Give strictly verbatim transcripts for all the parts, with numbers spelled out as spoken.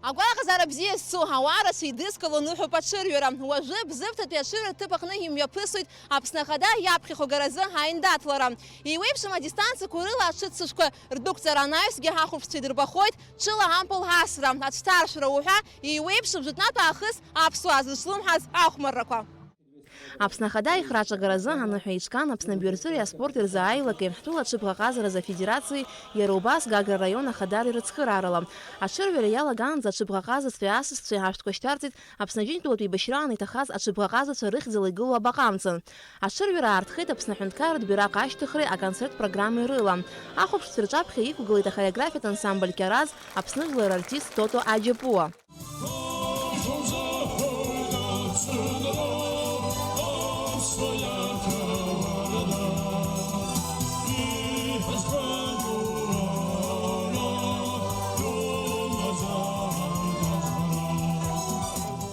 Агәалаҟазаара бзиа зцу ауаа рацәа идызкыло ныҳәоуп аҽырҩра. Уажәы Бзыԥҭатәи аҽырҩра ҭыԥ аҟны имҩаԥысуеит Аԥсны Ахада иаԥхьахо гаразы аиндаҭлара. Еиуеиԥшым адистанциақәа рыла аҽыццышәқәа рдәықәҵара анаҩсгьы ҳахәаԥшцәа идырбахоит ҽыла ампыл асра, аҽҭаршәра уҳәа, еиуеиԥшым жәытәнатә аахыс аԥсуаа зыҿлымҳаз ахәмаррақәа. Аԥсны Ахада ихраҿагаразы аныҳәа еиҿкаан Аԥсны абиуарҵәыреи аспорти рзы аилакеи, ҳтәыла аҽыбӷаҟазаразы афедерациеи иара убас Гагра араион ахадареи рыцхыраарала. Аҽырҩра иалагаанӡа аҽыбӷаҟазацәеи асасцәеи ашәҭқәа шьҭарҵеит Аԥсны Аџьынџьтәылатәи еибашьраан иҭахаз аҽыбӷаҟазацәа рыхьӡала игылоу абаҟа амца. Аҽырҩра аартхеит Аԥсны аҳәынҭқарратә бираҟ ашьҭыхреи аконцерттә программеи рыла. Ахәаԥшцәа рҿаԥхьа иқәгылеит ахореографиатә ансамбль Кьараз, Аԥсны жәлар артист Тото Аџьапуа.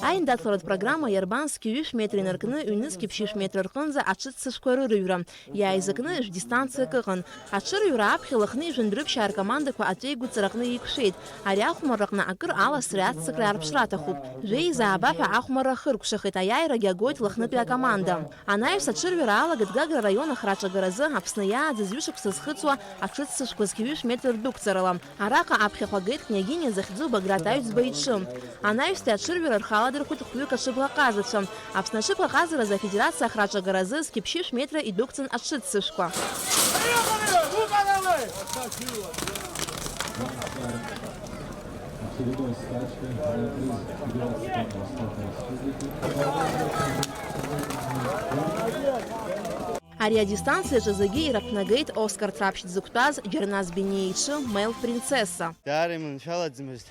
Аиндаҭларатә программа иарбан зқьи ҩышә метр инаркны, ҩнызқьи ԥшьышә метр рҟынӡа аҽыццышәқәа рырыҩра. Иааизакны жәдистанциак ыҟан. Аҽырҩра аԥхьа Лыхни Жәындәрыԥшьаа ркомандақәа аҵәеигәыҵраҟны еиқәшәеит. Ари ахәмарраҟны акыр аласреи аццакреи аарԥшра аҭахуп. Жәеиза ааба ҳәа ахәмарра ахыркәшахеит, аиааирагьы агоит Лыхнытәи акоманда. Анаҩс аҽырҩра алагеит Гагра араион ахраҿагаразы Аԥсны иааӡаз ҩышықәса зхыҵуа аҽыццышәқәа зқьи ҩышә метр рдәықәҵарала. Араҟа аԥхьахә агеит Княгиниа захьӡу Баграт Аҩӡба иҽы. Анаҩстәи аҽырҩра рхы аладырхәит хәҩык аҽыбӷаҟазацәа. Аԥсны аҽыбӷаҟазаразы афедерациа ахраҿагаразы зқьи ԥшьышә метра идәықәҵан аҽыццышәқәа. Ари адистанциаҿы зегьы ираԥнагеит Оскар Ҭраԥшь дзықәтәаз Џьарназ Бениа иҽы Мел Принцесса. Даара иманшәалаӡамызт,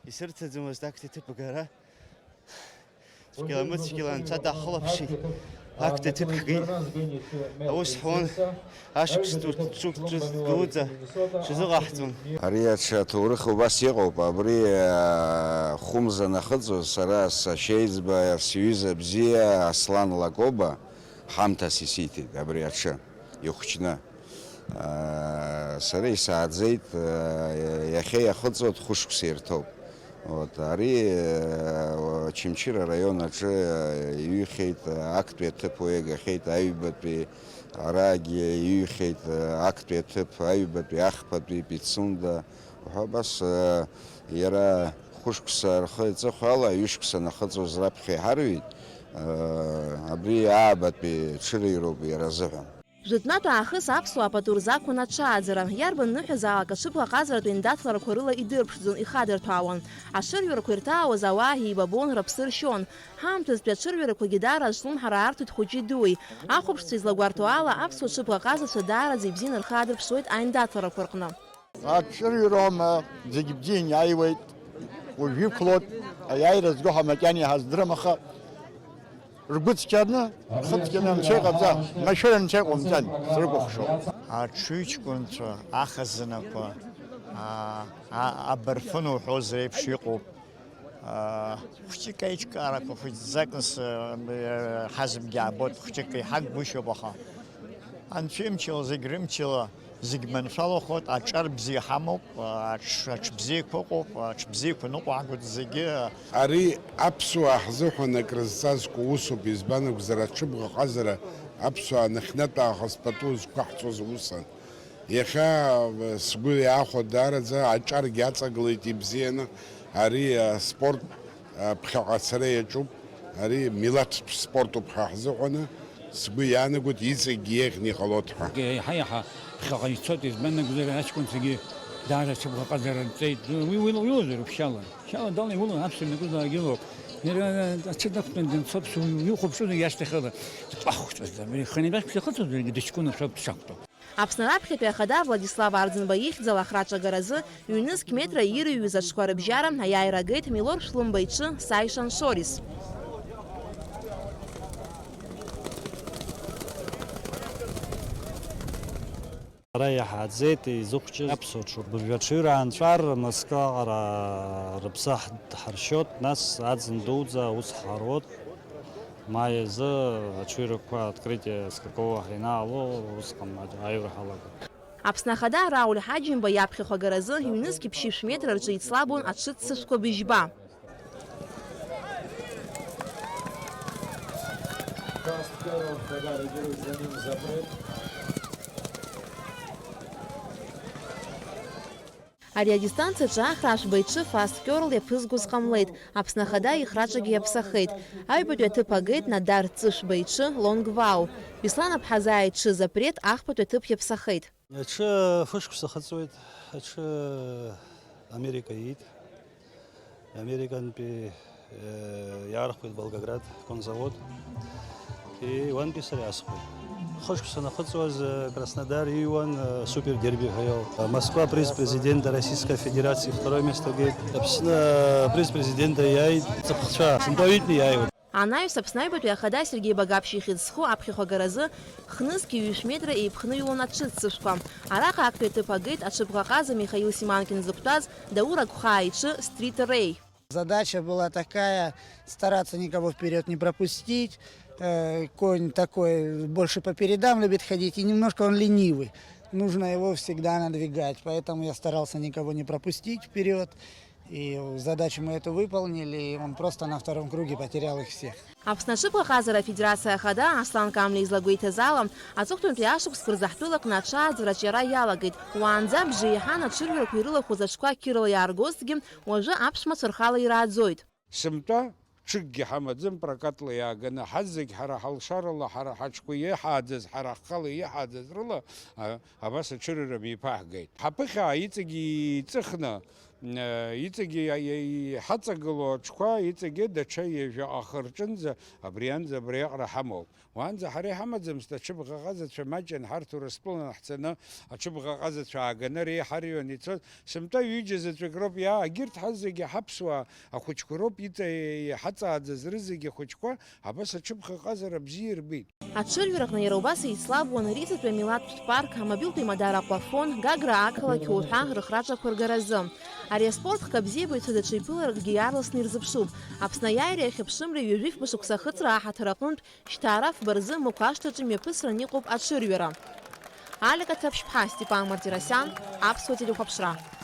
исырҭаӡомызт актәи аҭыԥ агара. Цәгьала-мыцәгьала анцәа даҳхылаԥшит, актәи аҭыԥ ҳгеит. Аус ҳуан, ашықәс ду-, ду-, дуӡӡа шазыҟаҳҵон. Ари аҽа аҭоурых убас иҟоуп, абри, аа, хәымз анахыҵуаз, сара сашьеиҵба, сҩыза бзиа Аслан Лакоба ҳамҭас исиҭеит абри аҽы, ихәҷны. Аа, сара исааӡеит, аа, иахьа иахыҵуа хәышықәса ирҭоуп. Вот, ари, аа, Очамчыра араион аҿы, аа, иҩхьеит, аа, актәи аҭыԥ уи агахьеит, аҩбатәи, арагьы иҩхьеит, аа, актәи аҭыԥ, аҩбатәи, ахԥатәи, Пицунда. Уҳәа абас, аа, иара хәышықәса рхы-иҵыхәала, ҩышықәса анахыҵуаз раԥхьа иҳарҩит, аа, абри аабатәи ҽырыҩроуп иара азыҳәан. Жәытәнатә аахыс аԥсуаа пату рзақәын аҽааӡара. Иарбан ныҳәазаалак аҽыбӷаҟазаратә еиндаҭларақәа рыла идырԥшӡон, ихадырҭәаауан. Аҽырҩрақәа ирҭаауаз ауаа еибабон, рыԥсы ршьон. Ҳаамҭазтәи аҽырҩрақәагьы даара азҿлымҳара арҭоит хәыҷи дуи. Ахәаԥшцәа излагәарҭо ала, аԥсуа ҽыбӷаҟазацәа даараӡа ибзианы рхы аадырԥшуеит аиндаҭларақәа рҟны. Аҽырҩроума, зегь бзианы иааиуеит, уажә иқәлоит, аиааира зго ҳәа макьана иҳаздырам, аха ргәы цқьаны, рхы цқьаны анцәа иҟаҵа, машәыр анцәа иҟоумҵан, срыкәыхшоуп. Аҽыҩҷкәынцәа, ахазынақәа, а, а, абарфын уҳәоз реиԥш иҟоуп. Аа, хәыҷык аиҿкаарақәа хәыҷӡак нас, аа, ҳазегьы аабоит, хәыҷык иҳаггәышьоуп, аха анцәа имчала, зегь рымчала, зегь маншәалахоит, аҿар бзиа ҳамоуп, аҽ-, аҽбзиақәа ыҟоуп, аҽбзиақәа ныҟәҳгоит зегьы. Ари аԥсуаа ҳзыҳәан акрызҵазкуа усуп, избан акәзар, аҽыбӷаҟазара аԥсуаа нахьнатә аахыс пату зқәаҳҵоз усан. Иахьа, э, сгәы иаахәо даараӡа аҿаргьы аҵагылеит ибзианы, ари, э, спорт, э, ԥхьаҟа ацара иаҿуп, ари милаҭтә спортуп ҳәа ҳзыҳәаны, сгәы иаанагоит, иҵегьгьы еиӷьны иҟалоит ҳәа. Еиҳа-еиҳа ԥхьаҟа ицоит, избан акәзар, аҷкәынцәагьы даара ацәыбӷаҟазара нҵеит. Уи, уи, уи, уиуазар, ԥшьала. Ԥшьала дала иулоуп, аԥсуа имҩаду даагьылоуп. Иара, э, аҽы дақәтәан данцо, аԥсуа иухәаԥшуазар иашьҭахьала дкәахәцәазар. Ихы анибарҭ ԥхьа ихыҵуазаргьы дыҷкәына шәоуп дшақәтәоу. Аԥсны раԥхьатәи ахада Владислав Арӡынба ихьӡала ахраҿагаразы ҩнызқь метра ирыҩыз аҽқәа рыбжьара аиааира агеит Милор Шәлымба иҽы Саишан Шорис. Ара иаҳааӡеит изыхәҷыз аԥсуа ҽы. Быжәҩа ҽыҩра аанҵәар, мызкы аҟара рыԥсы ҳ-, ҳаршьот, нас аӡын дуӡӡа аус ҳаруот. Маи азы аҽыҩрақәа, открытие скаково ҳанаало, усҟан аиура ҳалагон. Аԥсны Ахада Рауль Ҳаџьымба иаԥхьахә агаразы ҩнызқь ԥшьышә метра рҿы ицлабуан аҽыццышәқәа быжьба. Ари адистанциаҿы ахра ашәба иҽы фаст кёрл иаԥызгоз ҟамлеит, Аԥсны Ахада ихраҿагьы иаԥсахеит. Аҩбатәи аҭыԥ агеит Надар Ҵышәба иҽы Лонг Вау. Беслан Аԥҳазаа иҽы Запрет ахԥатәи аҭыԥ иаԥсахеит. Аҽы фышықәса ахыҵуеит, аҽы Америка иит. Американтәи, э, иаархәеит Волгоград конзавод. И уантәи сара иаасхәеит. Хышықәса санахыҵуаз, э, Краснодар ииуан, э, супердерби ҳәа иоуп. Москва приз президента Российской Федерации второе место геит. Аԥсны, э, приз президента иааит, ҵыԥхцәа, сынтәа ҩытәны иааиуеит. Анаҩс Аԥсны Аҩбатәи Ахада Сергеи Багаԥшь ихьӡ зху аԥхьахә агаразы хнызқь ҩышә метра еиԥхныҩлон аҽыццышәқәа. Араҟа актәи аҭыԥ агеит аҽыбӷаҟаза Михаил Симанкин дзықәтәаз Даур Агәхаа иҽы Стрит Рей. Задача была такая, стараться никого вперёд не пропустить. Э, конь такой, больше по передам любит ходить, и немножко он ленивый. Нужно его всегда надвигать, поэтому я старался никого не пропустить вперёд. И задачу мы эту выполнили, и он просто на втором круге потерял их всех. Аԥсны аҽыбӷаҟазара афедерациа ахада Аслан Камлиа излагәеиҭаз ала, аҵыхәтәантәи ашықәсқәа рзы ҳтәылаҟны аҽааӡараҿ иара иалагеит. Уаанӡа абжеиҳан аҽырҩрақәа ирылахәыз аҽқәа қьырала иааргозҭгьы, уажәы аԥшәмацәа рхала ирааӡоит. Сынтәа ҽыкгьы ҳамаӡам, прокатла иааганы, ҳазегь ҳара ҳалшарала, ҳара ҳаҽқәа иҳааӡаз, ҳара ҳхала иҳааӡаз рыла, а, абас аҽырҩра миԥаҳгеит. Ҳаԥыхьаа иҵегь иҵыхны, э, иҵегь иа-, иа-, иҳаҵагылоу аҽқәа, иҵегьы даҽа ҩажәаҟа рҿынӡа, абрианӡа абриаҟара ҳамоуп. Уаанӡа ҳара иҳамаӡамызт аҽыбӷаҟазацәа, маҷын ҳарҭ Урыстәылан ҳцаны, аҽыбӷаҟазацәа ааганы реиҳараҩны ицоз, сынтәа ҩыџьа заҵәык роуп иаа, егьырҭ ҳазегьы ҳаԥсуаа ахәыҷқәа роуп, иҵа-, иҳаҵааӡаз рызегьы ахәыҷқәа абас аҽыбӷаҟазара бзиа ирбеит. Аҽырҩраҟны иара убас еицлабуан Рицатәи амилаҭтә парк, амобилтә еимадара Аҟәафон, Гагра ақалақь уҳәа рыхраҿақәа ргаразы. Ари аспорт хкы абзиабаҩцәа даҽа иԥыларакгьы иаарласны ирзыԥшуп. Аԥсны аиааира иахьа ԥшымреи ҩажәи фба шықәса ахыҵра аҳаҭыр аҟынтә Шьҭара фба рзы Мықә ашҭаҿы мҩаԥысран иҟоуп аҽырҩра. Алика Ҭаԥшьԥҳа, Степан Мартиросиан, Аԥсуа телехәаԥшра.